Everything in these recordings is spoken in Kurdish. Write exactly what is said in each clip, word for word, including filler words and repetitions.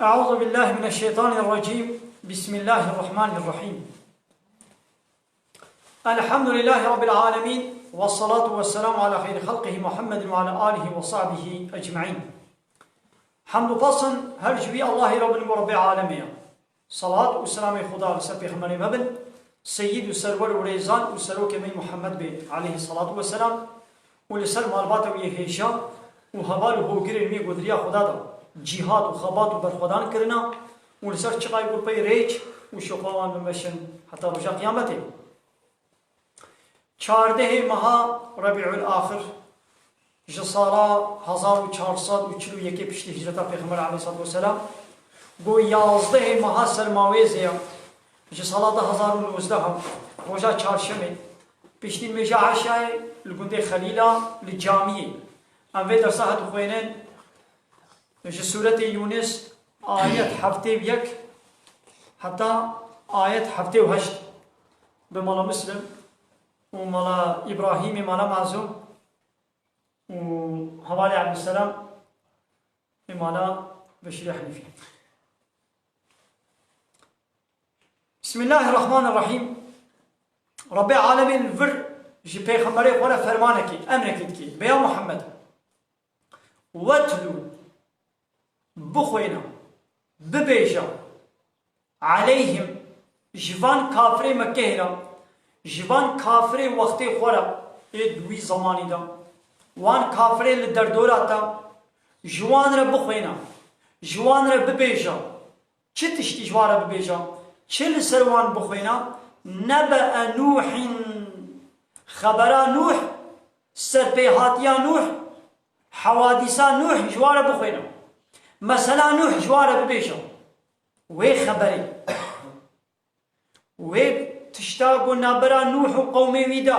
أعوذ بالله من الشيطان الرجيم. بسم الله الرحمن الرحيم. الحمد لله رب العالمين، والصلاة والسلام على خير خلقه محمد وعلى آله وصحبه أجمعين. Hemd û pasin her ji vî Allahê re bin, bo Rebbê alemê ye. Salat û selamê Xuda li ser pêxemberê me bin, seyîd û serwer û rêzan û serokê me Muhammed bê, aleyhî salatu we selam, û li ser malbata wî yê hêja û heval û hogirên wî ku di riya Xuda de cîhad û xebat û berxwedan kirina û li ser çiqayê ku pey rêç û şofa wan bimeşin heta roja qiyametê. Çardehê meha Rebîul Axir, ji sala hezar û çar sed û çil û yekê piştî hicreta Pêxember aleyhissalatu vesselam, ku yazdehê meha Sermawêzê ya, ji sala du hezar û nozdeh, roja çarşemê, piştî nimêja eşayê li gundê Xelîla li camiyê. Em vê dersa hat xwênin ji Sûretê Yûnis, ayet heftê û yek heta ayet heftê û heşt, bi mala Muslim û mala Îbrahîmê, mala Mazûm û hevalê Ebdulselam ê mala Beşîrê Henîfî. Bismillahirrahmanirrahîm. Rebbê alemên li vir ji pêxemberê xwe re fermanekê, emrekê dikê. Be ya Muhammed, wetlû, bixwêne, bibêje, aleyhim, ji van kafirê Mekkehê re, ji van kafirê wextê xwe re, ê di wî zemanî de, wan kafirê li derdora te, ji wan re bixwêne, ji wan re bibêje, çi tiştî ji wan re bibêje, çi li ser wan bixwêne, nebe'e Nûhîn, xebera Nûh, serpêhatiya Nûh, hewadîsa Nûh ji wan re bixwêne. Mesela Nûh ji wan re bibêje. Wê xeberê. Wê tişta ku navbera Nûh û qewmê wî de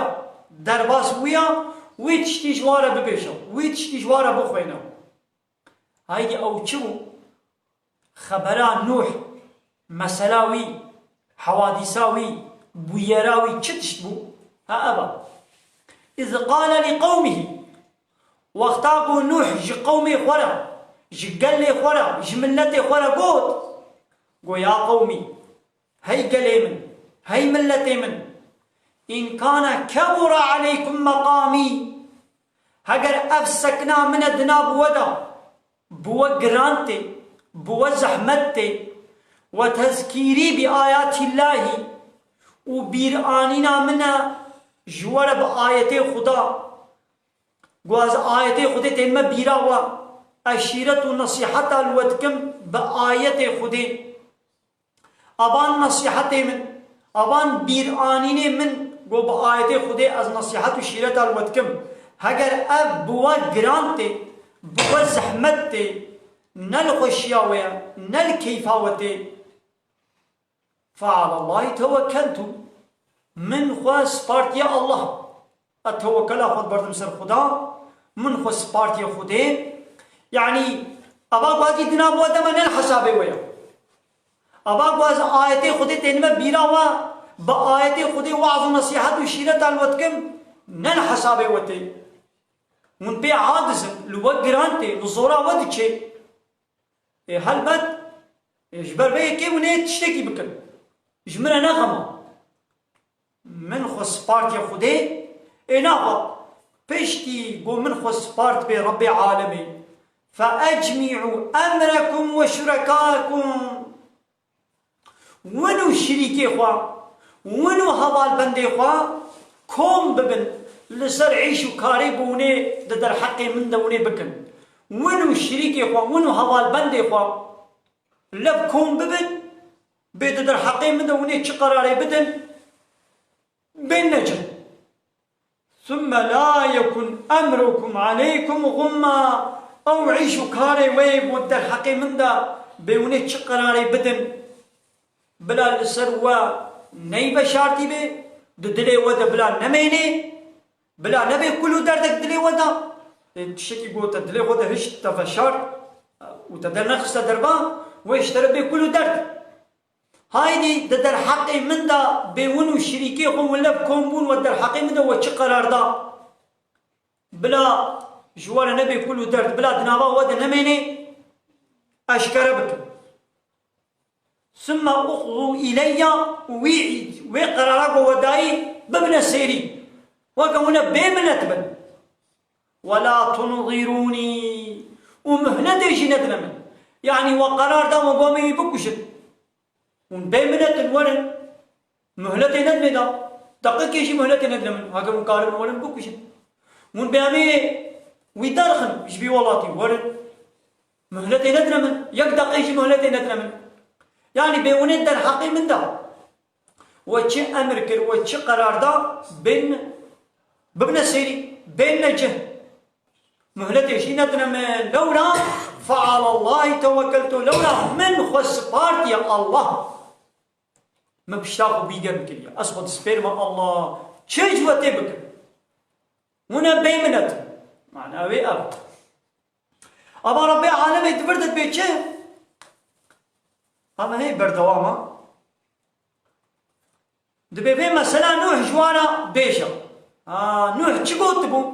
derbas bûya, wê tiştî ji wan re bibêje. Wê tiştî ji wan re bixwêne. Haydî ew çi bû? Xebera Nûh, mesela wî, hewadîsa wî, bûyera wî çi tişt bû? Ha, ev e. Îz qale li qewmihî, wexta ku Nûh ji qewmê xwe re, ji gelê xwe re, ji miletê xwe re got, go ya qewmî, hey gelê min, hey miletê min, in kane kebura aleykum meqamî, heger ev sekna min e di nav we de, bi we giran tê, bi we zehmet tê, we tezkîrî bi ayatîllahî û bîranîna min e ji we re bi ayetê Xuda, ku ez ayetê Xwedê tên me bîra we, eşîret û nesîheta li we dikim bi ayetê Xwedê. Evan nesîhetê min, evan bîranînê min, ku bi ayetê Xwedê ez nesîhet û şîreta li we dikim. Heger ev bi we giran tê, bi we zehmet tê, ne li xweşiya we ye, ne li keyfa we tê. Fe alallahî tewekkeltu. Min xwe spartiye Allah. Ez tewekela xwe diberdim ser Xuda. Min xwe spartiye Xwedê. Yanî, eva ku hatî dina bi we deme ne li hesabê we ye. Eva ku ez ayetê Xwedê tênime bîra we, bi ayetê Xwedê waz û nesîhet û şîreta li we dikim, ne li hesabê we tê. Hûn pê aciz in, li we giran tê, li zora we diçê. Ê, helbet, ê, ji ber vê yekê hûn ê tiştekî bikin. Ji min re ne xem e. Min xwe spartiye Xwedê, ê naxwe, piştî ku min xwe spart bê Rebbê alemê, fe ecmî'û emrekum we şurekakum. Win û şirîkê xwe, win û hevalbendê xwe kom bibin li ser îş û karê ku hûn ê di derheqê min de hûn ê bikin. Win û şirîkê xwe, win û hevalbendê xwe lev kom bibin, bê di derheqê min de hûn ê çi qerarê bidin, bên necin. Thumme la yekun emrukum aleykum gumma. Ew îş û karê wê bo derheqê min de bê hûn ê çi qerarê bidin, bila li ser we neybe şartî bê, di dilê we de bila nemênê, bila nebe kul û derdek dilê we de. Ê, tiştekî ku te dilê xwe de hişt te veşart û te dernexiste derba, wê ji te re bê kul û derd. Haydî di derheqê min de bê win û şirîkê xwe win lev kom bûn we derheqê min de we çi qerar da? Bila ji we re nebe kul û derd, bila di nava we de nemênê, eşkere bikin. Sümme uqdu ileyya, û wî, wê qerara ku we dayî bibine sêrî. Weke hûn e bê minet bin. Ve la tunzirûnî. Û muhletê jî nedine min. Yanî we qerar da, we gomê wî bikuşin. Hûn bê minet in, werin. Muhletê nedimê da. Deqikê jî muhletê nedine min. Heke hûn karin werin bikuşin. Hûn bê em ê wî derxin ji vî welatî werin. Muhletê nedine min. Yek deqê jî muhletê nedine min. Yanî bê hûnê derheqê min da. We çi emir kir, we çi qerar da, bên bibine sêrî, bên ne cih. Muhletê jî nedine min. Lewla fe'alallahî tewekkeltu. Lewla min xwe spartiye Allah. Min pişta xwe bîgerm kiriye. Ez xwe dispêrime Allah. Çi ji we tê bikim? Hûn e bê minet in. Mana wê ev. Ama Rabbê alemê di vir de dibê çi? Ama hê berdewama. Dibê vê mesela Nuh ji wan re bêje. Ha, Nuh çi gotibû?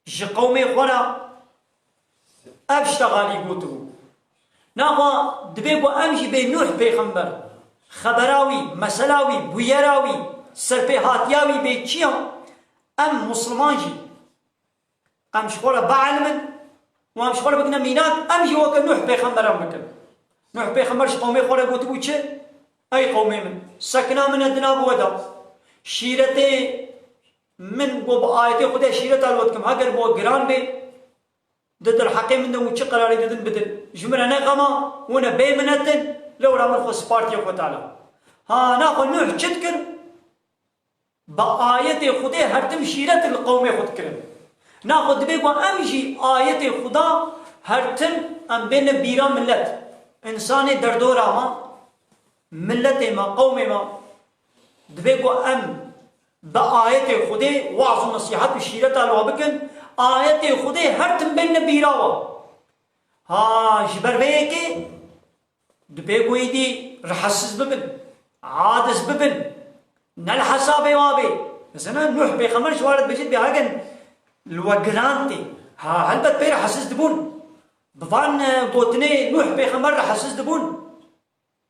Ji qewmê xwe re ev ştegalî gotibû. Naxwe dibê ku em jî bê Nuh pêxember, xebera wî, mesela wî, bûyera wî, serpêhatiya wî bê çi ya? Em Musliman jî, em ji xwe re bielmin û em ji xwe re bikine mînak, em jî weke Nuh pêxemberan bikin. Nuh pêxember ji qewmê xwe re gotibû çi? Ey qewmê min, sekina min e di nav we de. Şîretê min, ku bi ayetê Xwedê şîreta li we dikim, heger bi we giran bê, di derheqê min de hûn çi qerarê didin bidin. Ji min re ne xema, hûn e bê minet in, lewra min xwe spartiye Xwedê Teala. Ha, naxwe Nuh çi dikir? Bi ayetê Xwedê her tim şîret li qewmê xwe dikirin. Naxwe dibê ku em jî ayetê Xuda her tim em bêne bîra milet. Însanê derdora me, miletê me, qewmê me, dibê ku em bi ayetê Xwedê waz û nesîhet û şîreta li we bikin, ayetê Xwedê her tim bêne bîra we. Ha, ji ber vê yekê dibê ku êdî rehesiz bibin, aciz bibin, ne li hesabê wa bê. Mesela Nuh pêxember ji wan re dibêjin bê hegin li we giran tê. Ha, helbet pê rehesiz dibûn. Bi van, e, gotinê Nuh pêxember rehesiz dibûn.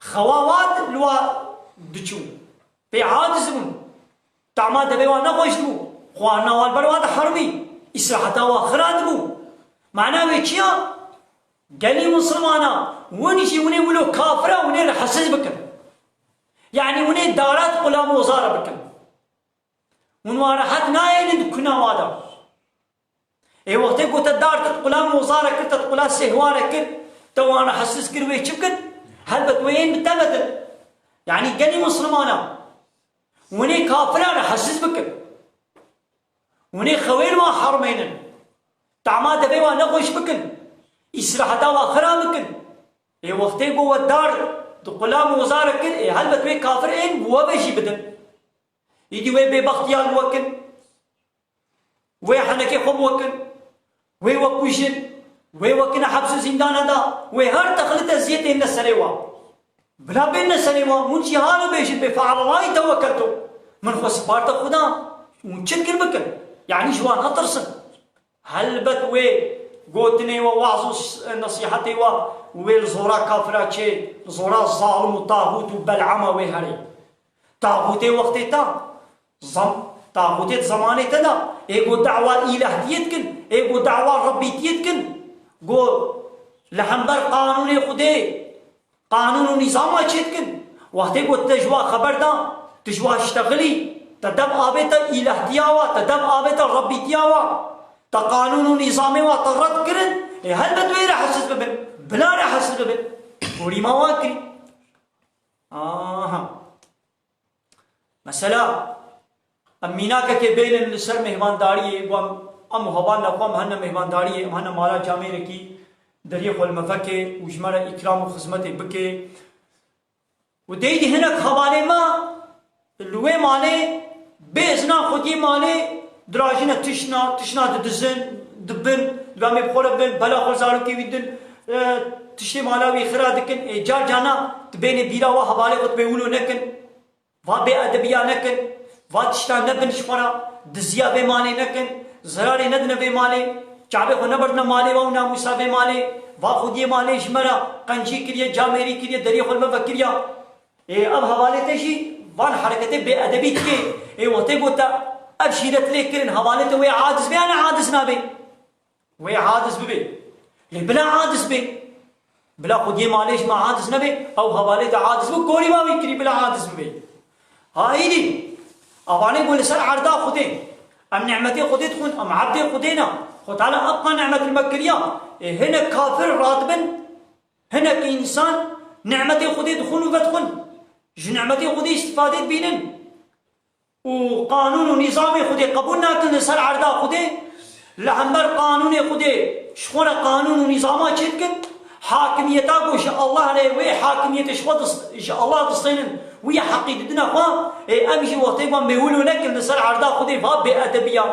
Xewa wan li wa diçû. Pê aciz bûn. Tama devê wan nexweş dibû. Xwarina wan li ber wan diherimî. Îsraheta wan xira dibû. Mana wê çi ya? Gelî Misilmana, hûn jî hûnê wilo kafira hûnê rehesiz bikin. Yanî hûnê darat qulam ozara bikin. Hûn wan rehet nayênin di kuna wa de. Ê wextê ku te dar te di qula mozare kir, te di qula sêhware kir, te wan rehesiz kir, wê çi bikin? Helbet wê yên bi te vedin. Yanî gelî Misilmana, hûnê kafira rehesiz bikin. Hûnê xewê li wan hermênin. Tama devê wan nexweş bikin. Îsraheta wan xira bikin. Ê wextê ku we dar di qula mozare kir, ê helbet wê kafir ên bi we ve jî bidin. Îdî wê bêbextiya li we kin. Wê henekê xwe bi we kin. Wê we kujin. Wê we kine heps û zîndana da. Wê her texlit eziyetên ne serê we. Bila bên ne serê we. Hûn jî halo bêjin bê fe'alallahî tewekkeltu. Min xwe siparte Xuda. Hûn çi dikin bikin. Yanî ji wan netirsin. Helbet wê gotinê we, waz û s-, nesîhetê we, wê li zora kafira çê, li zora zalim û taxût û bel'ama wê herê. Taxûtê wextê ta, zam-, taxûtê di zemanê te de, ê ku dawa îlahdiyê dikin, ê ku dawa rebbîtiyê dikin, ku li hember qanûnê Xwedê, qanûn û nîzama çêdikin. Wextê ku te ji wa xeber da, tu ji wa ştexilî, te dev avête îlahdiya wa, te dev avête rebbîtiya wa, te qanûn û nîzamê wa te red kirin, ê helbet wê rehesiz bibin. Bila rehesiz bibin. Gorîma wan kirî. Aha. Mesela, em mînakekê bênin li ser mêhmandariyê, ku em, em û hevalna xwe em hene mêhmandariyê, em hene mala camêrekî, deriyê xwe li me veke û ji me re îkram û xizmetê bike. Û deyî hinek hevalê me li wê malê bê izna xwediyê malê dirajine tişna, tişna didizin, dibin, li em ê bi xwe re bin, bela xwe zarokê wî din, e, tiştê mala wî xira dikin. Ê car carna tu bênê bîra wa hevalê xwe tu bê wilo nekin. Va bêedebiya nekin, va tişta nebin ji xwe re, diziya vê malê nekin, zerarê nedine vê malê. Çavê xwe neberdine malê wan û namûsa vê malê, va xwediyê malê ji me re qencî kiriye, camêrî kiriye, deriyê xwe li me vekiriya. Ê, ev hevalê te jî van hereketê bêedebî dike. Ê, wextê got te ev şîret lê kirin, hevalê te wê aciz bê, yan aciz nabe? Wê aciz bibe. Lê bila aciz be. Bila xwediyê malê ji me aciz nebe, ew hevalê te aciz bû, korî ma wî kirî bila aciz bibe. Ha îdî, evanê ku li ser erda Xwedê, em nîmetê Xwedê dixwin, em ebdê Xwedê ne. Xwe Teala ev qan nîmet li me kiriya. Ê hinek kafir radibin, hinek însan nîmetê Xwedê dixwin û vedixwin. Ji nîmetê Xwedê îstîfadê dibînin. û qanûn û nîzamê Xwedê qebûl nakin li ser erda Xwedê, li hember qanûnê Xwedê ji xwe re qanûn û nîzama çêdikin, hakimiyeta ku ji Allah re, wê hakimiyetê ji xwe dis-, ji Allah distênin, wî heqî didine xwe, ê em jî wextê ku em mêwilo nekin li ser erda Xwedê va bêedebiya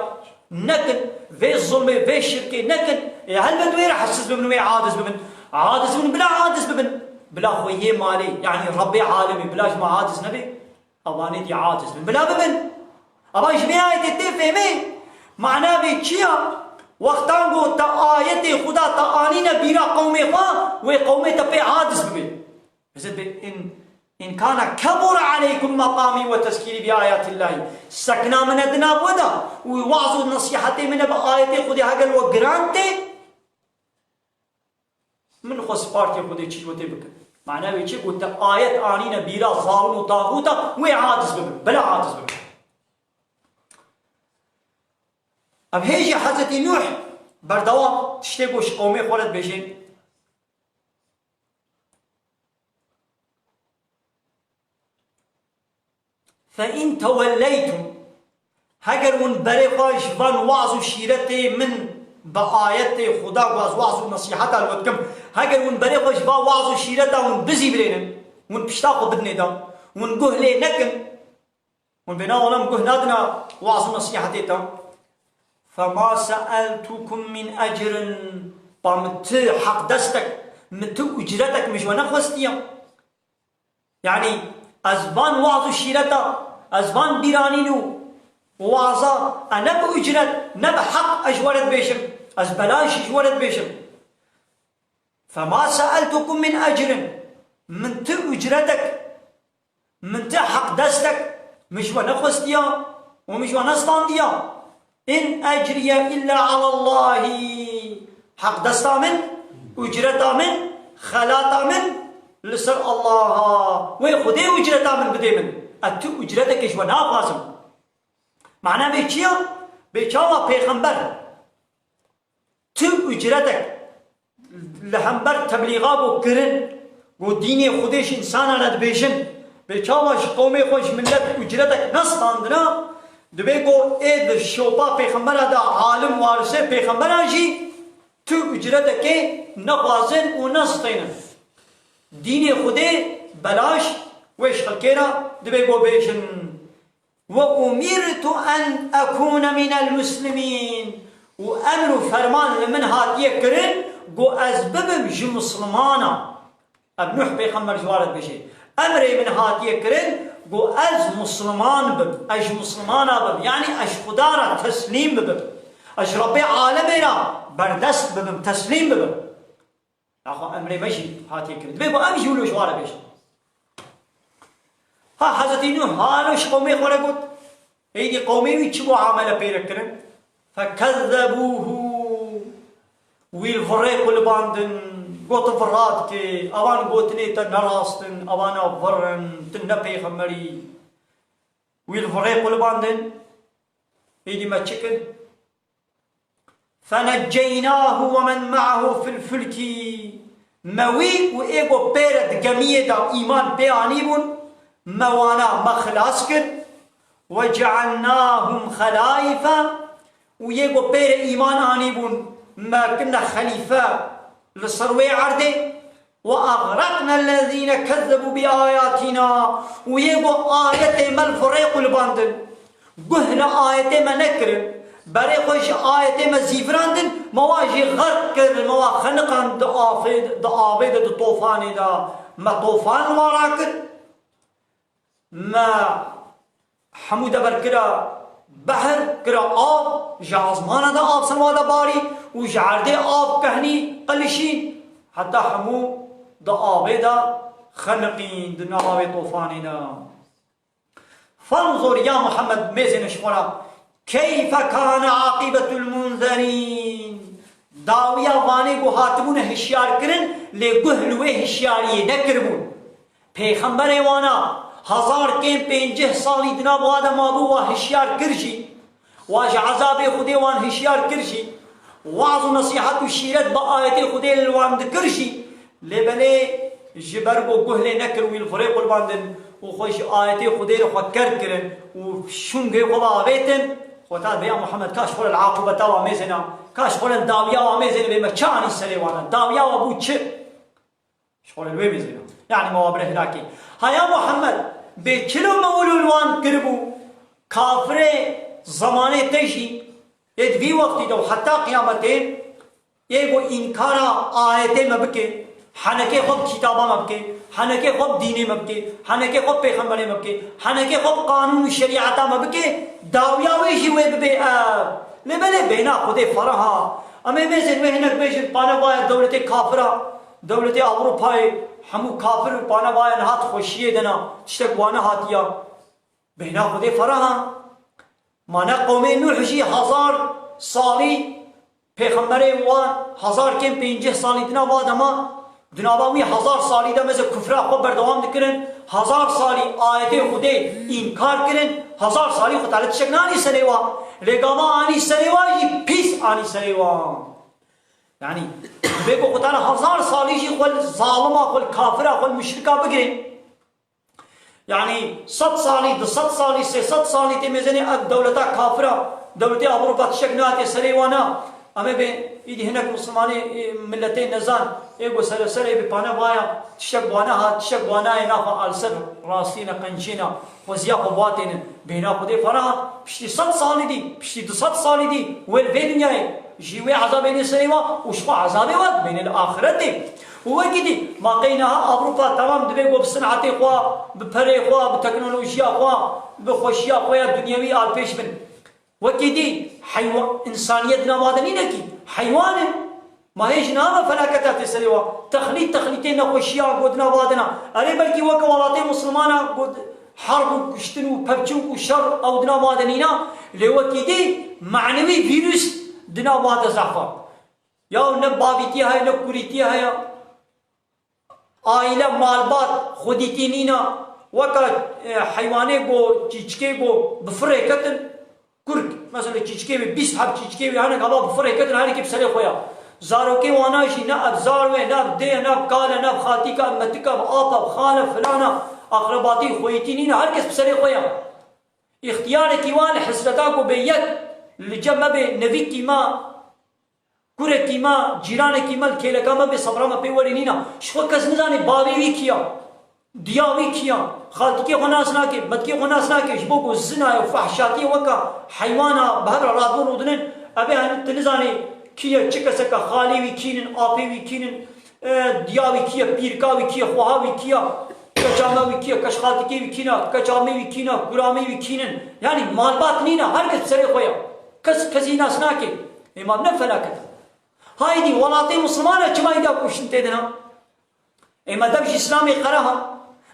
nekin, vê zulmê, vê şirkê nekin, ê helbet wê re hesiz bibin, wê aciz bibin. Aciz bibin, bila aciz bibin. Bila xweyê malê, yanî Rebbê alemê, bila ji me aciz nebe. Ewanê dî aciz bin. Bila bibin. Evan ji vê ayetê tê fêmê. Mana vê çi ya? Wextan ku te ayetê Xuda te anîne bîra qewmê xwe, wê qewmê te pê aciz bibe. Hizir be in, in kana kebura aleykum maqamî ve tezkîrî bi ayatillahî. Sekna min e di nav we de û waz û nesîhetê min e bi ayetê Xwedê heger we giran tê. Min xwe spartê Xwedê çi ji we tê bikin. Mana wê çi? Ku te ayet anîne bîra zalim û taxûta, wê aciz bibin. Bila aciz bibin. Ev hê jî Hezretî Nuh berdewam tiştê ku ji qewmê xwe re dibêje. Fe in tewelleytum, heger hûn berê xwe ji van waz û şîretê min bi ayetê Xuda ku ez waz û nesîheta li we dikim, heger hûn berê xwe ji van waz û şîreta hûn bizîvirênin, hûn pişta xwe bidinê de, hûn guh lê nekin, hûn bêna wela min guh nadina waz û nesîhetê te. Fema seeltukum min ecrin, pa min ti heqdestek, min ti ucretek min ji we nexwestiye. Yanî ez van waz û şîreta, ez van bîranîn û waza, e ne bi ucret, ne bi heq ez ji we re dibêjim, ez belaş ji we re dibêjim. Fema seeltukum min ecrin, min ti ucretek, min ti heqdestek, min ji we nexwestiya û min ji we nestandiya. In ecriye illa alallahî. Heqdesta min, ucreta min, xelata min li ser Allah a. Wê Xwedê ucreta min bidê min. Ez tu ucretekê ji we naxwazim. Mana vê çi ya? Bê çawa pêxember tu ucretek li hember teblîxa ku kirin, ku dînê Xwedê ji însanan re dibêjin, bê çawa ji qewmê xwe ji milet ucretek nestandina, dibê ku ê di şopa pêxembera de alim warisê pêxemberan jî tu ucretekê nexwazin û nestênin. Dînê Xwedê belaş wê ji xelkê re dibê ku bêjin. Ve umirtu en ekune minel muslimîn. Û emr û ferman li min hatiye kirin, ku ez bibim ji mislimanan. Ev Nuh pêxember ji wan re dibêje. Emrê min hatiye kirin, ku ez misliman bim, ez ji mislimana bim, yanî ez ji Xuda re teslîm bibim. Ez ji Rebbê alemê re berdest bibim, teslîm bibim. Axwe emrê me jî hatiye kirin. Dibê ku em jî wilo ji wan re bêjin. Ha Hezretî Nûh halo ji qewmê xwe re got. Êdî qewmê wî çi muamele pê re kirin? Fekezzebûhu. Wî li virê qulibandin. Got vira dike. Evan gotinê te ne rast in. Ewana vir in. Tu ne pêxemberî. Wî li virê qulibandin. Êdî me çi kir? فَنَجَّيْنَاهُ وَمَنْ مَعَهُ فِي الْفُلْكِ. Me wî û ê ku pê re di gemiyê de îman pê anîbûn, me wana me xilas kir. وَجَعَلْنَاهُمْ خَلَائِفَ. Û yê ku pê re îman anîbûn, me kirine xelîfe li ser wê erdê. وَأَغْرَقْنَا الَّذِينَ كَذَّبُوا بِآيَاتِنَا. Û yê ku ayetê me li virê qulibandin, guh li ayetê me nekirin, berê xwe ji ayetê me zîvirandin, me wa jî xerq kir, me wa xeniqand di afê, di avê de, di tofanê de, me tofan li wa rakir. Me hemû deverkira Behr kira av, ji ezmana de av serwa de barî û ji erdê av kehnî qelişîn, heta hemû di avê de xeniqîn, di nava wê tofanê de. Fanzur ya Muhammed, mêzêne ji xwe re, keyfe kane aqibetul munzerîn. Dawiya vanê ku hatibûne hişyar kirin, lê guh li wê hişyariyê nekiribûn. Pêxemberê wana hezar kêm pêncî salî di nav wa de mabû, wa hişyar kir jî, wa ji ezabê Xwedê wan hişyar kir jî, waz û nesîhet û şîret bi ayetê Xwedê li wan dikir jî, lê belê ji ber ku guh lê nekir wî li virê qurbandin û xwe ji ayetê Xwedê re xwe ker kirin û şûngê xwe ve avêtin, xwe ta vê ya Muhammed, ka ji xwe re li aqûbeta wa mêzêna, ka ji xwe re li dawiya wa mêzêne, bê me çi anî serê wana? Dawiya wa bû çi? Ji xwe re li wê mêzêna. Yanî me wa bire hilakê. Haya Muhammed, bê çilo me wilo li wan kiribû, kafirê zemanê te jî, ê di vî wextî de û heta qiyametê, ê ku înkara ayetê me bike, henekê xwe bi kitaba me bike, henekê xwe bi dînê me bike, henekê xwe bi pêxemberê me bike, henekê xwe bi qanûn û şerîeta me bike, dawiya wê jî wê bibe ev. Lê belê bêhna Xwedê ferah a. Em ê mêzên wê hinek bêjin, pane vaye dewletê kafir a. Dewletê Ewropayê hemû kafir û pane vaye niha di xweşiyê de ne, tiştek wane hatiya. Bêhna Xwedê ferah a. Ma ne qewmê Nûh jî hezar salî, pêxemberê wan hezar kêm pêncî salî di nava de ma, di nava wî hezar salî de meze kufra xwe berdewam dikirin, hezar salî ayetê Xwedê înkar kirin, hezar salî xwe tale tiştek nanî serê wa. Lê gava anî serê wa jî pîs anî serê wa. Yanî, divê ku xwe tane hezar salî jî xwe li zalima, xwe li kafira, xwe li muşrika bigirê. Yanî, sed salî, du sed salî, sê sed salî tê mêzênê ev dewleta kafira, dewletê Ewropa tiştek nehatiye serê wana. Em ê bê, îdî hinek Mislimanê, ê, miletê nezan, ê ku sere serê bi pane vaya, tiştek wana hat, tiştek wana ê nafa alser rastîne, qençîne. Xweziya xwe batênin. Bêhna Xwedê ferah a, piştî sed salî dî, piştî du sed salî dî, wê li vê dinyayê jî wê ezabê nê serê wa û ji xwe ezabê wa dibêne li axiretê. Û wekî dî, ma qey niha Ewropa temam dibe ku bi sinetê xwe, bi perê xwe, bi teknolojiya xwe, bi xweşiya xwe ya dinyewî alpêş bin. Wekî dî heywa-, însaniyet di nava de nîne kî, heywan e. Ma hê jî niha me felaketa tê serê wa. Texlît, texlîtê nexweşiya godina vadina. Erê belkî weke welatê Mislimana got herb û kuştin û pevçûk û şer ew di nava de nîna. Lê wekî dî manewî vîrus di nava de zehfa. Ya ne bavîtî heye, ne kurîtî heye. Aîle, malbat, xwedîtî nîna. Weka, e, heywanê ku, çîçikê ku bi firê ketin, kurk, mesela çîçikê wê, bîst heb çîçikê wê hene, gava bi firê ketin, her yekê bi serê xwe ya. Zarokê wana jî ne ev zar wê, ne ev dê, ne ev kal e, ne ev xatîk e, ev metik e, ev ap e, ev xal e, filan e, aqrebatî, xweyîtî nîne, her kes bi serê xwe ya. Îxtiyarekî wan li hesreta ku bê yek li cem me bê, nevîkî me, kurekî me, cîranekî me, li kêleka me bê, sebra me pê werê nîna. Ji xwe kes nizane bavê wî kî ya, diya wî kî ya, xaltikê xwe nas nake, metikê xwe nas nake, ji bo ku zina ye û fehşatiyê weka heywana bi hev re radibûn rûdinin, ev ê hene tu nizanî kî ye, çi kesek e, xalê wî kînin, apê wî kînin, e, diya wî kî ye, pîrika wî kî ye, xweha wî kî ya, keça me wî kî ye, keç xaltikê wî kî ne, keça me wî kî ne, kura me wî kînin. Yanî malbat nîne, her kes bi serê xwe ya. Kes kesî nas nake. Ê ma ne felaket e. Haydî welatê Misliman e, çima îda kuştin tê de ne? Ê me dev ji Îslamê qereh a.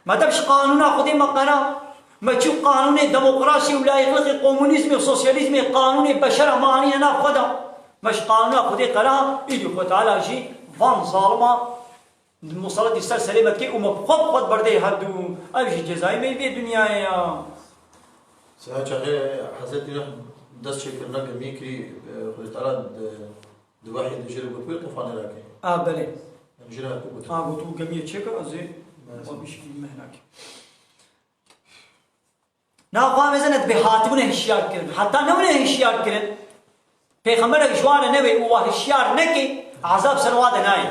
Me dev ji qanûna Xwedê me qereh a. Me çû qanûnê demokrasî û layîqlixê, komunîzmê, sosyalîzmê, qanûnê beşera me anîne nav xwe de. Me ji qanûna Xwedê qereh a, îdî Xwedê Teala jî van zalima museletî ser serê me dike û me bi xwe bi xwe diberdê her du. Ev jî cezayê me yê vê dinyayê ya. Seba çaxê Hezretî Nuh dest çêkirina gemiyê kirî, e, Xwedê Teala di, di wehyê de jê re gotibû, tofanê rake. A, belê. Em jê re hatiye gotin. A, gotibû gemiyê çêke, ez ê Belê. Wa bişkî meh nake. Naxwe mezin e dibê hatibûne hişyar kirin. Heta nebûne hişyar kirin, pêxemberek ji wan re nebe û wa hişyar neke, ezab ser wa de nayê.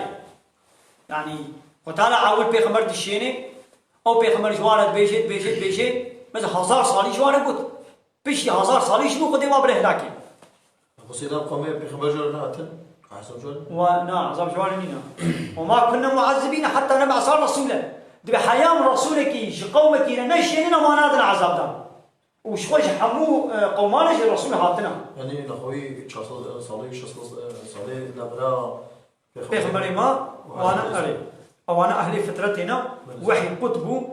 Yanî, Xwedê Teala ewil pêxember dişêne, ew pêxember ji wan re dibêje, dibêje, dibêje, mezin hezar salî ji wan re got. Piştî hezar salî ji bo Xwedê wa bire hilakê. Xwesê nav qomê pêxember jor nehatin? Ehsan jor? Wa, na, ezab ji wan re nîne. Ve ma kunne muezzibîne hetta neb'esa resûlen. Dibê heyam resûlekî ji qewmekî re neşênin, em wan nadin ezabdan. û ji xwe ji hemû, e, qewmana jî Resûl hatine. Yanî nexweyî çar sed, e, salê, şeş sed, e, salê li bira Pêxemberê ma, wana, erê, ewana ehlê fitretê ne, Belê. Wehy qut bû,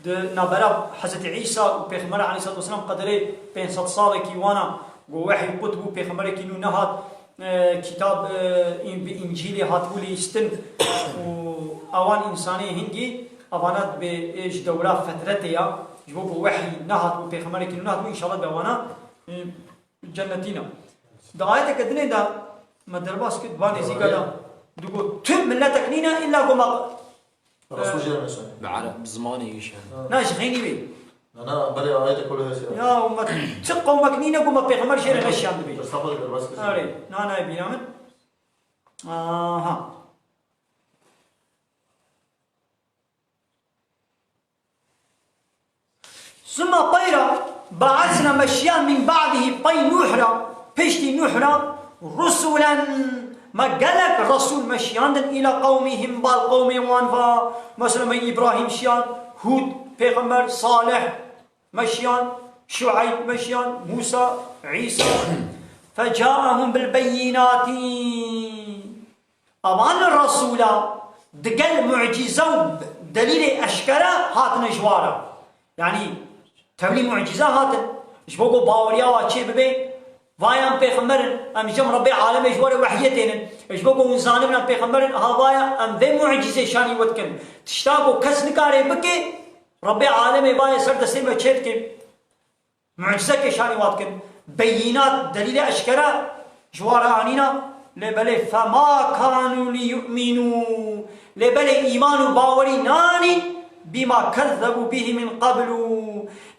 di navbera Hezretî Îsa û Pêxember aleyhissalatu vesselam qederê pênc sed salekî wana, ku wehy qut bû, pêxemberekî nû nehat, e, kitab, e, în-, bi Încîlê hatibû lîstin û ewan însanê hingî, evana dibê, e, ji dewra fetretê ya, ji bo ku wehy nehat û pêxemberekî nû nehat bû, înşallah bi ewana, e, cennetî ne. Di ayeteke dinê de me derbas kir, ba nêzîka de digot, tu miletek nîne, îlla ku me Resul jê re neşanî. Bi Ereb, bi zimanê wî şan. Na, ji xeynî wê. Na, na, belê ayetê ku li hesê. Ya, û me ti qewmek nîne ku me pêxember jê re neşandibe. Erê, na, na, bîra min. Aha. ثم طيرا بعثنا me şiyan من بعده pey Nuh re, piştî Nuh re, رسلا me gelek Resul me şiyandin إلى قومهم bal qewmê wan va. Mesela me Îbrahîm şiyan, Hûd pêxember, Salih me şiyan, Şueyb me şiyan, Mûsa, Îsa. فجاءهم بالبينات Evan Resûla digel mucîze û delîlê eşkere hatine ji wa re. Yanî tevlî mucîze hatin. Ji bo ku baweriya wa çê bibe, vayan pêxember in, em jî em Rebbê alemê ji we re wehyê tênin. Ji bo ku hûn zanibin em pêxember in, ha vaya em vê mucîzê şanî we dikin. Tişta ku kes nikare bike, Rebbê alemê vayê ser destê me çê dikin. Mucizeke şanî wa dikin. Beyînat, delîlê eşkere ji wa re anîna. Lê belê, فما كانوا ليؤمنوا. Lê belê îman û bawerî nanîn, بما كذبوا به من قبل.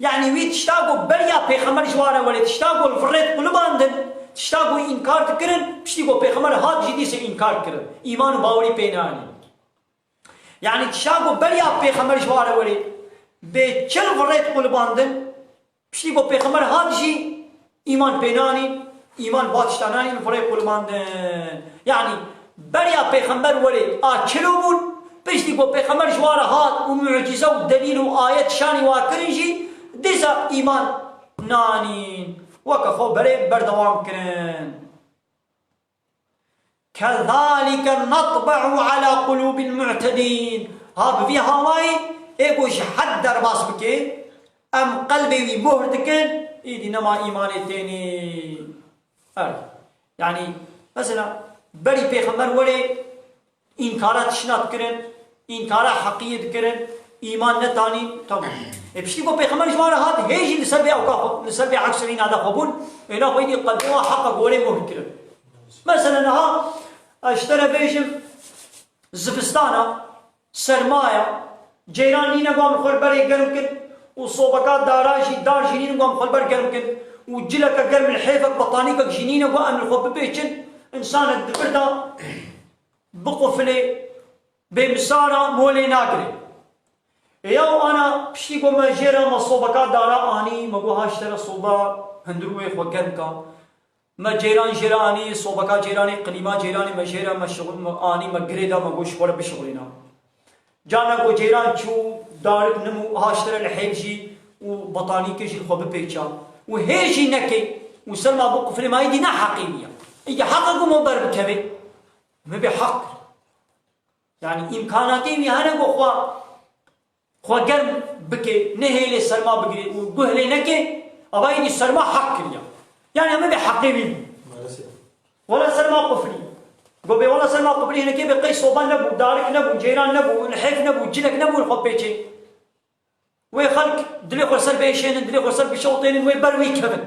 Yanî wî tişta ku beriya pêxember ji wa re welê, tişta ku li virêt qulibandin, tişta ku înkar dikirin, piştî ku pêxember hat jî dîsê înkar dikirin. Îman û bawerî pê nanîn. Yanî tişta ku beriya pêxember ji wa re welê, bê çi li virêt qulibandin, Piştî ku pêxember hat jî îman pê nanîn, îman va tişta nanîn, li virê qulibandin. Yanî beriya pêxember welê a çilo bûn, piştî ku pêxember ji wa re hat û mucîze û delîl û ayet şanî wa kirin jî, dîsa îman nanîn. Weke xwe berê berdewam kirin. كذلك نطبع على قلوب المعتدين. Ha bi vî hawayî ê ku ji hed derbas bike, em qelbê wî mohr dikin, îdî nema îmanê tênê. Er. Yanî, mesela, berî pêxember werê înkara tişna dikirin, înkara heqiyê dikirin, îman netanîn, tamam. E, piştî ku pêxember ji wan re hat, hê jî li ser vê ewka xwe, li ser vê eksirîna de xwe bûn, êna xwe îdî qelbê wan heqa gorê mohr kirin. Mesela niha, ez ji te re bêjim, zivistana, sermaya, ceyran nîne ku em li xwe li berê germ kin û sobeka dara jî, dar jî nîne ku em li xwe li ber germ kin û cileke germ li hêfek, betanîkek jî nîne ku em li xwe bipêçin, însanek di vir de biqufilê, bêmisara molê nagirê. Ê ya û ana piştî ku me jê re me sobeka dara anî, me got ha ji te re soba hundir wê xwe germ ka. Me ceyran jê re anî, sobeka ceyranê, klîma ceyranê me jê re me şixul-, me anî, me girê da, me got ji xwe re bişixulîna. Carna ku ceyran çû, darik nim û ha ji te re li hêv jî û betanîkê jî li xwe bipêça û hê jî nekê û ser ma biqufilê, ma îdî ne heqê wî ye. Îdî heqa ku me ber bikeve, me bê heq kir. Yanî îmkanatê wî hene ku xwe, xwe germ bike, nehêlê serma bigire û guh lê neke, ava îdî serma heq kiriya. Yanî em ê bê heqê wî bû. Maalesef. Wela serma qufilî. Go bê wela serma qufilî hinekê bê qey soba nebû, darik nebû, ceyran nebû, lihêf nebû, cilek nebû li xwe pêçê. Wê xelk dilê xwe ser biêşênin, dilê xwe ser bişewtênin, wê ber wî kevin.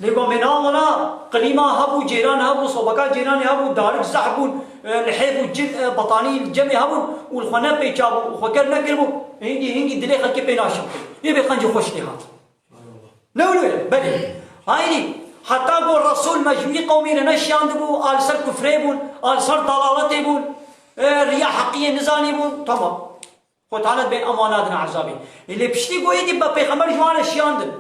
Lê go bê na wela klîma hebû, ceyran hebû, sobeka ceyranê hebû, darik zehf bûn, e, lihêf û cil, e, betanî li cemê hebûn û li xwe nepêça bû û xwe germ nekiribû, hingî, hingî dilê xelkê pê naşewtin. Yê bê qencî xweş tê hat. Ne wilo ye? Belê. Hayrî, heta ku Resul me ji wî qewmî re neşiyandibû, a li ser kufrê bûn, a li ser dalaletê bûn, e, riya heqiyê nizanîbûn, tamam. Xwe Teala dibê em wan nadin ezabê. Ê lê piştî ku êdî be pêxember ji wan re şiyandin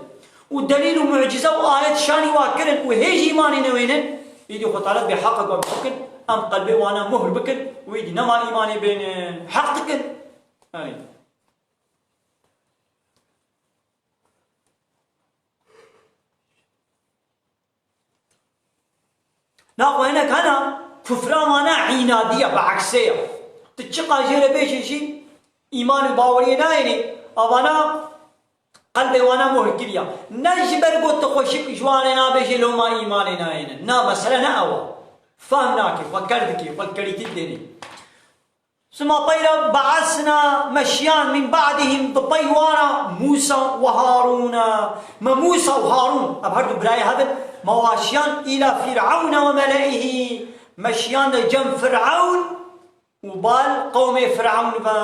û delîl û mucîze û ayet şanî wa kirin û hê jî îmanê newênin, êdî Xwe Teala dibê heqa ku em bikin, em qelbê wana muhr bikin û êdî nema îmanê bênin, heq dikin. Ay. Naxwe hinek hene, kufra wana înadî ye, bi eksê ye. Tu çiqa jê re bêjî jî, îman û baweriyê nayênê, avana qelbê wana mohr kiriya. Ne ji ber got tu xweşik ji wan re nabêjê loma îmanê nayêne. Na, mesele ne ew e. Fehm nake, xwe ker dike, xwe kerîtî didêne. Sima peyra be'esna, me şiyan, min ba'dihim, bi pey wana, Musa ve Harûna. Me Musa û Harûn, ev her du birayê hev in, me wa şiyan îla Fir'ewne ve mele'ihî. Me şiyan de cem Fir'ewn û bal qewmê Fir'ewn ve.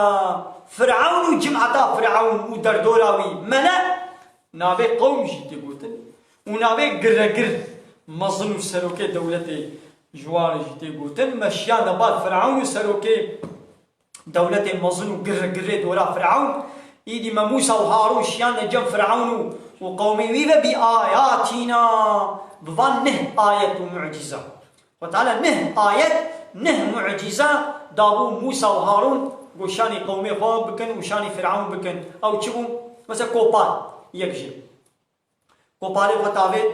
Fir'ewn û cimeta Fir'ewn û derdora wî. Mele, navê qewm jî tê gotin û navê giregir, mezin û serokê dewletê ji wan re jî tê gotin. Me şiyan de bal Fir'ewn û serokê dewletê mezin û giregirê dora Fir'ewn. Îdî me Musa û Harûn şiyan de cem Fir'ewn û, û qewmê wî ve bi ayatîna, bi van neh ayet û mucîza. Xwe Teala neh ayet, neh mucîza dabû Musa û Harûn, got şanî qewmê xwe bikin û şanî Fir'ewn bikin. Ew çi bû? Mesela kopar, yek jê. Kopalê xwe tavêt,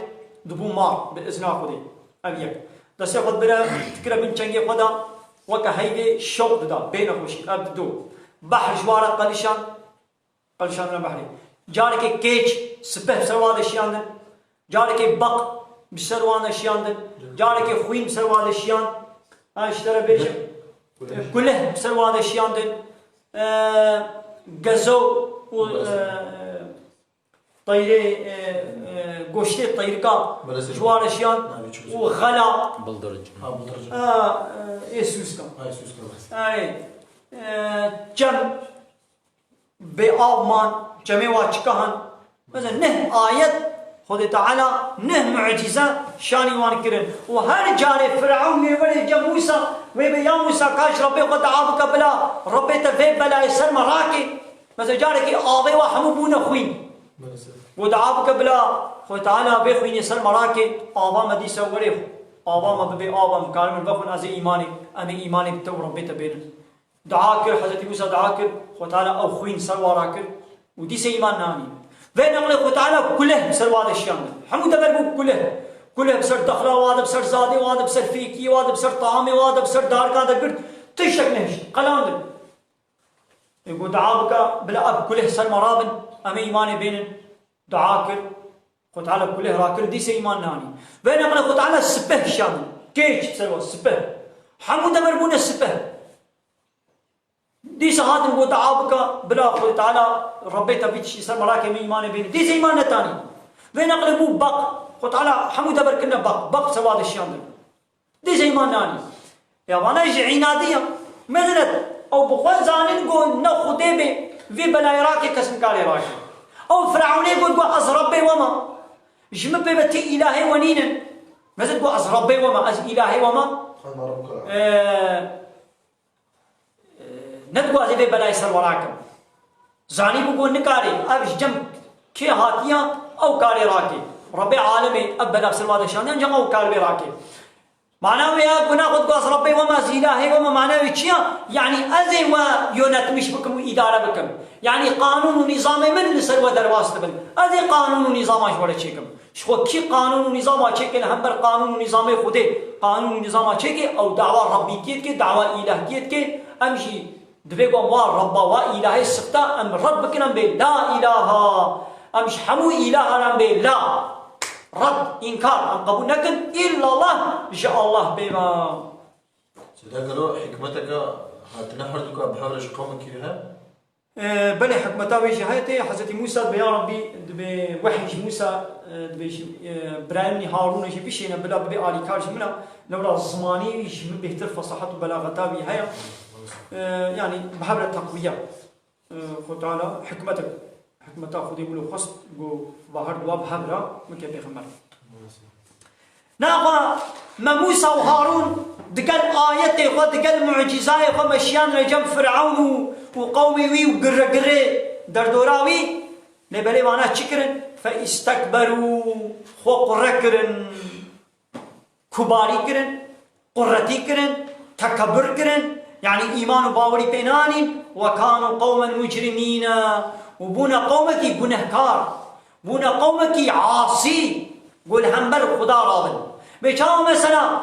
dibû mar, bi izna Xwedê. Ev yek. Destê xwe dibire, dikire bin çengê xwe de, weke heyvê şewq dida, bê nexweşî, ev dido. Behr ji wan re qelişan, qelişandina behrê. Carekê kêç, sipeh bi ser wan de şiyandin. Carekê beq bi ser wan de şiyandin. Carekê xwîn bi ser wan de şiyand. Ha, ji te re bêjim. Kuleh. Kuleh bi ser wan de şiyandin. E, gezo û, e, teyrê, e, e, goştê teyrika Belê ji wan re şiyan Navê çi û xela. Bıldırcın. Ha, bıldırcın. A, e, ê sûska. Ha, ê sûska, belê. Erê. E, çem bê av man, çemê wa çika han. Mesela neh ayet, Xwedê Teala neh mucîze şanî wan kirin. Û her carê Firewn lê were cem Mûsa, wê bê ya Mûsa ka ji Rebbê xwe dua bike bila Rebbê te vê belayê ser me rake. Mesela carekî avê wa hemû bûne xwîn. Maalesef. Got dua bike bila Xwedê Teala vê xwînê ser me rake, ava me dîsa were, ava me bibe ava, em karin vexwin ez ê îmanê, em ê îmanê bi te û Rebbê te bênin. Dua kir, Hezretî Mûsa dua kir, Xwedê Teala ew xwîn ser wa rakir û dîsa îman nanî. Vê neqlê Xwedê Teala kuleh bi ser wa de şiyandin. Hemû dever bû kuleh. Kuleh bi ser dexla wa de, bi ser zadê wa de, bi ser fêkiyê wa de, bi ser tahamê wa de, bi ser darika de girt. Tiştek nehişt, qelandin. Ê got, dua bike, bila ev kuleh ser me rabin, em ê îmanê bênin. Dua kir. Xwe Teala kuleh rakir, dîsa îman nanî. Vê neqle Xwe Teala sipeh şiyandin. Kêç ser wa, sipeh. Hemû dever bûne sipeh. Dîsa hatin got, dua bike, bila Xwe Teala Rebbê te vî tiştî ser me rake, em ê îmanê bênin. Dîsa îman netanî. Vê neqle bû beq. Xwe Teala hemû dever kirine beq. Beq ser wa de şiyandin. Dîsa îman nanî. Ya vana jî înadî ya. Mezinet, ew bi xwe zanin ku ne Xwedê bê, vê belayê rake kes nikare rake. Ew Firewnê got, got, ez Rebbê we me. Ji min pê ve ti îlahê we nînin. Mezin got, ez Rebbê we me, ez îlahê we me. Xwe me Reb kira. Ee, Nedixwazê vê belayê ser we rakim. Zanîbû ku nikarê, ev ji cem kê hatiya, ew karê rakê. Rebbê alemê ev bela ser wa de şandiye, ancak ew kar vê rakê. Mana wê ya ku naxwe dixwaz Rebbê we me, ez îlahê we me, mana wê çi ya? Yanî ez ê we yönetmiş bikim û îdare bikim. Yanî qanûn û nîzamê min li ser we derbas dibin. Ez ê qanûn û nîzama ji we re çêkim. Ji xwe kî qanûn û nîzama çêke li hember qanûn û nîzamê Xwedê, qanûn û nîzama çêke, ew dawa Rebbîtiyê dike, dawa îlahtiyê dike, em jî divê ku em wa Rebba, wa îlahê sifta em red bikin, em bê la îlaha, em ji hemû îlahan em bê la, red, înkar, em qebûl nekin, îllallah, ji Allah bê me. Seyda gelo hikmeteke hatine herduka bi hev re ji qewmekî re he? Ee, belê hikmeta wê jî heye tê, Hezretî Mûsa dibê, ya Rebbî, dibê wehy ji Mûsa, e, dibê jî, e, birayê min î Harûnê jî bişêne, bila bibê alîkar ji min a, lewra zimanî wî ji min bêhtir fesahet û belaxeta wî heye. E, yanî bi hev re teqwiye. E, Xwe Teala hikmetek, hikmeta Xwedê wilo xwest, got, va her dua bi hev re, min ke pêxember. Naxa me Mûsa û Harûn digel ayetê xwe, digel mucîzayê xwe me şiyan re cem Firewn û, û qewmê wî û girregirê derdora wî, lê belê vana çi kirin? Fe îstekberû, xwe qure kirin, kubarî kirin, quretî kirin, tekebur kirin, yanî îman û bawerî pê nanîn, we kanu qewmen mucrimîne, û bûne qewmekî gunehkar. Bûne qewmekî asî, ku li hember Xuda rabin. Bê çawa mesela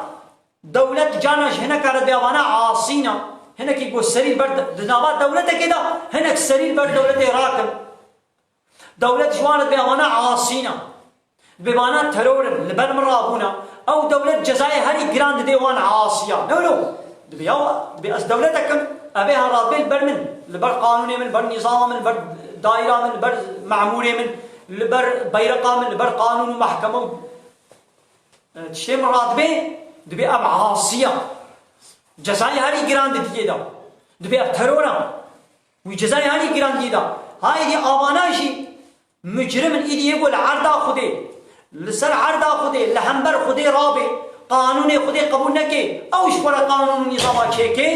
Dewlet cana ji hineka re dê avana asîna. Hinekî ku serî li ber di nava dewletekê de, hinek serî li ber dewletê rakin. Dewlet ji wan re dê avana asîna. Dibê vana teror in, li ber min rabûna. Ew dewlet cezayê herî giran didê wan asiya. Ne wilo? Dibê ya, dibê ez dewletek im, ev ê heratbê li ber min, li ber qanûnê min, li ber nîzama min, li ber daîra min, li ber memûrê min, li ber beyreqa min, li ber qanûn û mehkeme û, e, tiştê min radibê, dibê ev asiya. Cezayê herî giran didiyê da. Dibê ev teror e. Wî cezayê herî giran diyê da. Haydî avana jî Mucrim in, îdî yê ku li erda Xwedê, li ser erda Xwedê, li hember Xwedê rabê, qanûnê Xwedê qebûl neke, ew ji xwe re qanûn û nîzama çêke,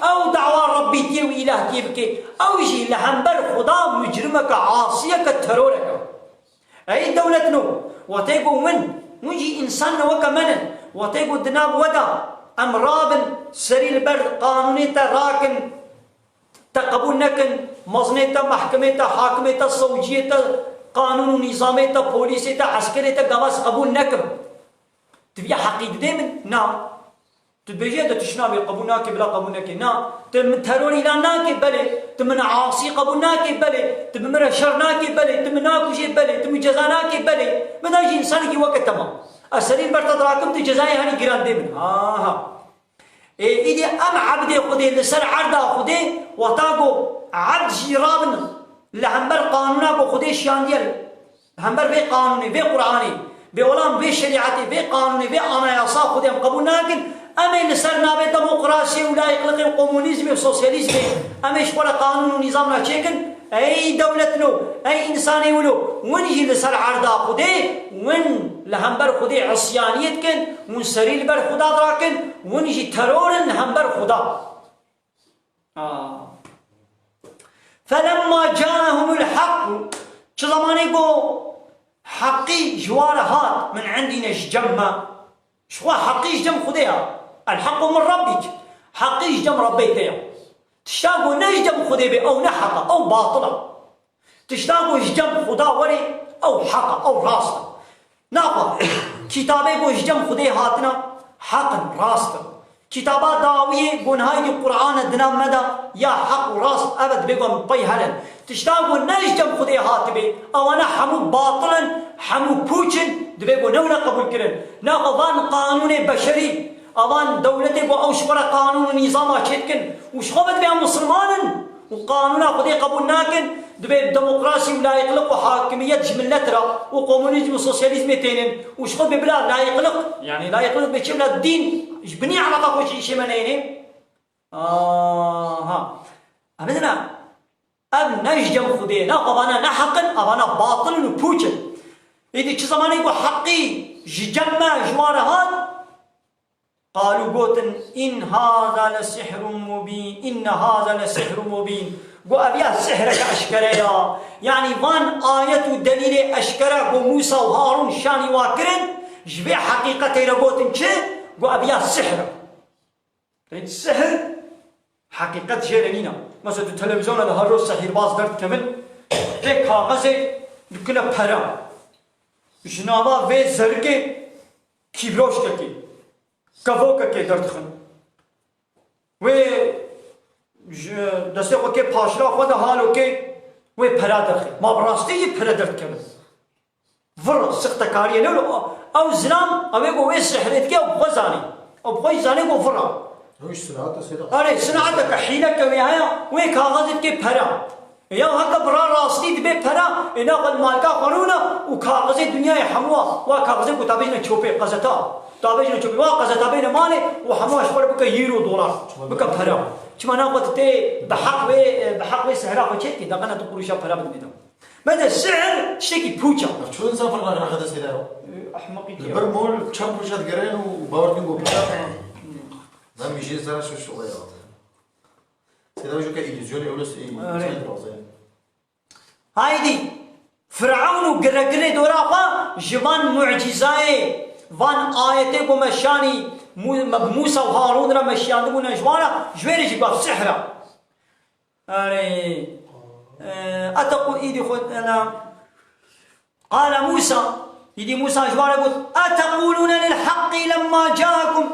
ew dawa Rebbîtiyê û îlahtiyê bike, ew jî li hember Xweda mucrimeke, asiyeke, teroreke. Ey dewletno, wextê ku win, win jî însan ne weke me ne, wextê ku di nav we de em rabin, serî li ber qanûnê te rakin, te qebûl nekin, mezinê te, mehkemê te, hakimê te, sewciyê te, qanûn û nîzamê te, polîsê te, eskerê te, gava ez qebûl nekim. Tu vî heqî didê min? Na. Tu dibêjî, de tu şinavê qebûl nake, bila qebûl neke. Na. Tu min teror îlan nake? Belê. Tu min asî qebûl nake? Belê. Tu bi min re şer nake? Belê. Tu min nakujê? Belê. Tu min ceza nake? Belê. Min da jî însanekî weke te ma. Ez serî li ber te dirakim, tu cezayê herî giran dê min. Aha. Ê, îdî em ebdê Xwedê li ser erda Xwedê, wexta ku ebd jî rabin li hember qanûna ku Xwedê şiyandiye, li hember vê qanûnê, vê Qur'anê, vê olan, vê şerîetê, vê qanûnê, vê anayasa Xwedê em qebûl nakin, em ê li ser navê demokrasiyê û layîqliqê û komunîzmê û sosyalîzmê, em ê ji xwe re qanûn û nîzamna çêkin, Ey dewletno, ey însanê wilo, win jî li ser erda Xwedê, win li hember Xwedê isyaniyê dikin, win serî li ber Xweda dirakin, win jî teror in li hember Xweda. Aa. Felemma caehumul hak, çi zemanê ku heqî ji wa re hat, min indîne, ji cem me, Ji xwe heqî ji cem Xwedê ya. El hequ min rabbik. Heqî ji cem Rebbê te ya. Tişta ku ne ji cem Xwedê be, ew ne heq e, ew batil e. Tişta ku ji cem Xweda were, ew heq e, ew rast e. Naxwe, kitabê ku ji cem Xwedê hatine, heq in, rast in. Kitaba dawiyê ku niha îdî Qur'an e di nav me de, ya heq û rast, ev e, dibê ku em pey herin. Tişta ku ne ji cem Xwedê hatibê, ewana hemû batil in, hemû pûç in, dibê ku ne wina qebûl kirin. Naxwe van qanûnê beşerî, evan dewletê ku ew ji xwe re qanûn û nîzama çêdikin û ji xwe ve dibê em misilman in û qanûna Xwedê qebûl nakin, dibê demokrasî û layîqliq û hakimiyet ji milet re û komunîzm û sosyalîzmê tênin û ji xwe dibê bila layîqliq, yanî layîqliq dibê çi, bila dîn ji binî eleqa xwe ji îşê me neyênê. Aha. Em bidine. Ev ne ji cem Xwedê ye, ne, avana ne heq in, avana batil in û pûç in. Êdî çi zemanê ku heqî ji cem me, ji wan re hat, qalû gotin, "In haza le sihrun mubîn, inne haza le sihrun mubîn." Got, "Ev ya sihreke eşkere ya." Yanî van ayet û delîlê eşkere ku Mûsa û Harûn şanî wa kirin, ji vê heqîqetê re gotin çi? Got, "Ev ya sihr e." Ê, sihir, heqîqet jê re nîne. Mesela tu televîzyona de her roj sihîrbaz derdikevin, vê kaxezê dikine pere. Ji nava vê zerikê kîvroşkekê, kevokekê derdixin. Wê ji destê xwe kê paşra xwe de halokê wê pera derxê. Ma bi rastî jî pere derdikevin? Vir, sixtekariyê ne wilo. Ew zilam, ew ê ku wê sihirê dike, ew bi xwe zanî. Ew bi xwe jî zanî ku vir e. Ew jî sinata sêda. Erê, sinateke, hîleke wê heye, wê kaxezê dike pere. Ê ya heke bi ra rastî dibe pere, ê naxwe li malka xwe rûne û kaxezê dinyayê hemû wa, wa kaxezê ku tabêjine çopê, qezeta. Tabêjine çopê, wa qezeta bêne malê û hemû wa ji xwe re bike euro, dolar. Bike pere. Çima naxwe tu tê bi heq wê, bi heq wê sihira xwe çêdikî, daqene tu qurûşa pere bidinê de. Me de şiir tiştekî pûç e. Çûn zafer la rahat seyda. Ehmeqî Li ber mol çend roj digerin û bawer dikin ku pira. Ben mijê zara şu şu ya. Seyda şu ke illüzyon, ew list Öyle. Çend razı. Haydi. Firavun û giregirê dora xwe ji van mucîzayê, van ayetê ku me şanî Mû-, me bi Mûsa û Harûn re me şiyandibûne ji wan re, ji wê re jî got sihra. Erê, e, eteqû îdî xwe, ena, qale Mûsa, îdî Mûsa ji wan re got, "Eteqûlûne lil heqqî lemma ca'ekum."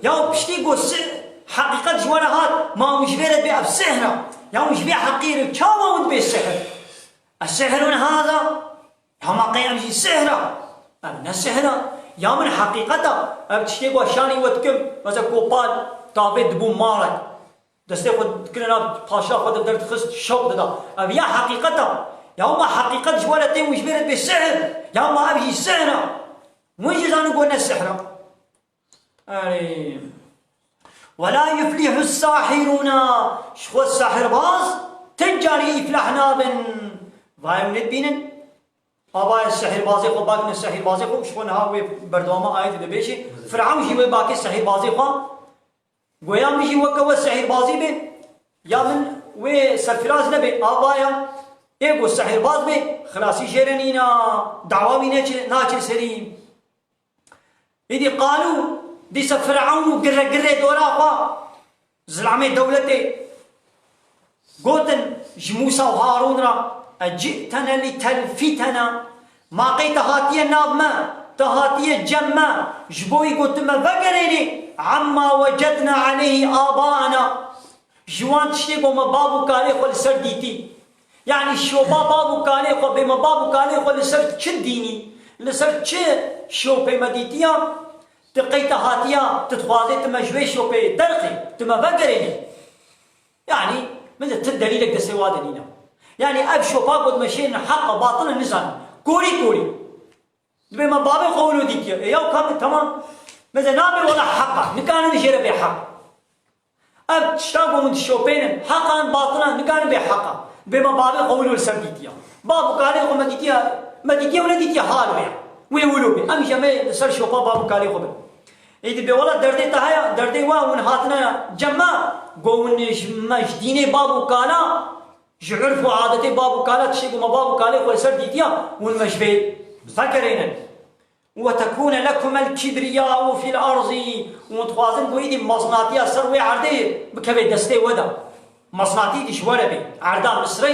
Ya piştî ku si-, heqîqet ji we re hat, ma hûn ji vê re dibê ev sihr e. Ya hûn ji vê heqîr e, çawa hûn dibê sihr? Esihrun hâzâ? Ya ma qey em jî sihr e? Ev ne sihr e. Ya min heqîqet e. Ev tiştê ku şanî we dikim, mesela kopal, tavê dibû malek. Destê xwe dikirina paşa xwe de derdixist, şok dida. Ev ya heqîqet e. Ya ma heqîqet ji we re tê, hûn ji vê re dibê sihr? Ya ma ev jî sihr e? Hûn jî zanin ku ne sihr e. Erê. Ve la yuflihu sahiruna. Ji xwe sehirbaz ti carî îflah nabin. Vay em nedibînin. Avaya sehirbazê xwe bakine sehirbazê xwe, ji xwe niha wê berdewama ayetê dibêjê. Firavun jî wê bakê sehirbazê xwe. Goya min jî weke we sehirbazî bê. Ya min wê serfiraz nebê. Avaya ê ku sehirbaz bê, xilasî jê re nîna. Dawa wî neçe, naçe serî. Îdî qalû, dîsa Firavun û girre girrê dora xwe, zilamê dewletê, gotin ji Mûsa û Harûn re, "Eci'tene litelfitena, ma qey te hatiye nav me, te hatiye cem me, ji bo wî got tu me vegerênî, amma wecedna aleyhi abaana." Ji wan tiştê ku me bav û kalê xwe li ser dîtî. Yanî şopa bav û kalê xwe, bê me bav û kalê xwe li ser çi dînî, li ser çi şopê me dîtiya, tu qey te hatiya, tu dixwazê tu me ji wê şopê derxî, tu me vegerênî. Yanî, min de ti delîlek destê wa de nîne. Yanî ev şopa ku me şêrine heq e, batil e, nizanin. Korî korî. Dibê me bavê xwe wilo dîtiye. E, ya kam, tamam. Meze nabê wela heq e. Nikarin jê re bê heq. Ev tişta ku hûn dişopênin, heq an, batil an, nikarin bê heq e. Dibê me bavê xwe wilo li ser dîtiye. Bav û kalê xwe me dîtiye, me dîtiye û nedîtiye hal wê. Wê wilo bê. Em jî em ê li ser şopa bav û kalê xwe bin. Ê dibê wela derdê te heye, derdê we hûn hatine cem me, ku hûn ji me ji dînê bav û kala Ji urf û adetê bav û kala tiştê ku me bav û kalê xwe li ser dîtiya, hûn me ji vê vegerênin. Ve tekûne lekumel kibriyau fil arzî. Û hûn dixwazin ku îdî mezinatiya ser wê erdê bikeve destê we de. Mezinatî îdî ji we re bê. Erda Misrê,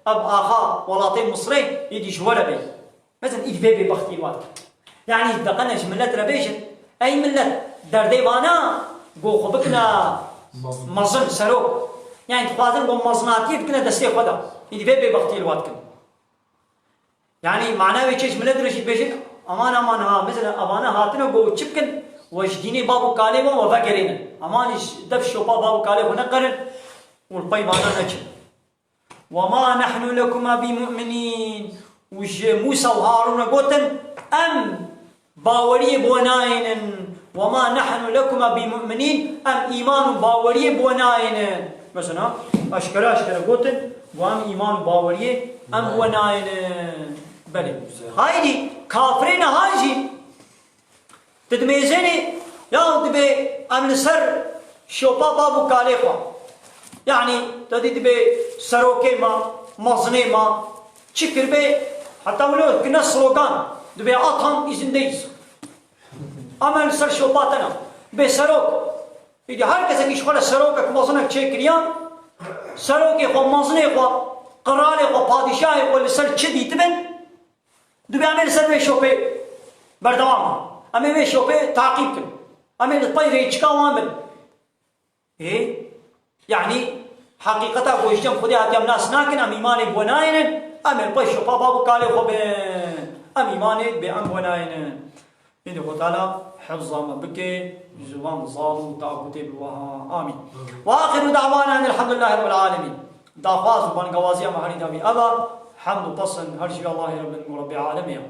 ev axa welatê Misrê îdî ji we re bê. Mesela îdî vê bêbextî wan. Yanî deqene ji milet re bêjin, ey milet, derdê vana, go xwe bikine mezin, serok. Yanî dixwazin go mezinatiyê bikine destê xwe de. Îdî vê bêbextiyê li wan dikin. Yanî mana wê çê ji milet re jî dibêjin, aman aman ha, mesela evana hatine go çi bikin, we ji dînê bav û kalê wan we vegerênin. Aman ji dev şopa bav û kalê xwe neqerin û li pey vana neçin. وما نحن لكما بمؤمنين. Û ji Mûsa û Harûn re gotin, em baweriyê bo nayênin. وما نحن لكما بمؤمنين. Em îman û baweriyê bo nayênin. Mesela, eşkere eşkere gotin, û em îman û baweriyê em bo nayênin. Belê. Haydi, kafirê niha jî Ti dimêzênî, ya dibê em li ser şopa bav û kalê xwe. Yanî, te dî dibê serokê me, mezinê me, çi kiribê, heta wilo dikine slogan, dibê Atam izindeyiz. Em li ser şopa te ne. Bê serok. Îdî her kesekî ji xwe re serokek, mezinek çêkiriya, serokê xwe, mezinê xwe, qiralê xwe, padîşahê xwe li ser çi dîtibin, Dibê em ê li ser vê şopê berdewam bin. Em ê vê şopê taqîb kin. Em ê li pey rêçika wan bin. Ê? Yanî heqîqeta ku ji cem Xwedê hatiye em nas nakin, em îmanê bi we nayênin, em ê li pey şopa bav û kalê xwe bin. Em îmanê bi em bi we nayênin. Êdî Xwe Teala hifza me bike ji van zal û tagûtê bi weha. Amîn. Ve axiru da'wana enelhamdulillahî rabbil alemîn. Daxwaz û bangewaziya me herî dawî ev e. Hemd û pesn her ji Allahê Rabbin û Rabbê alemê ye.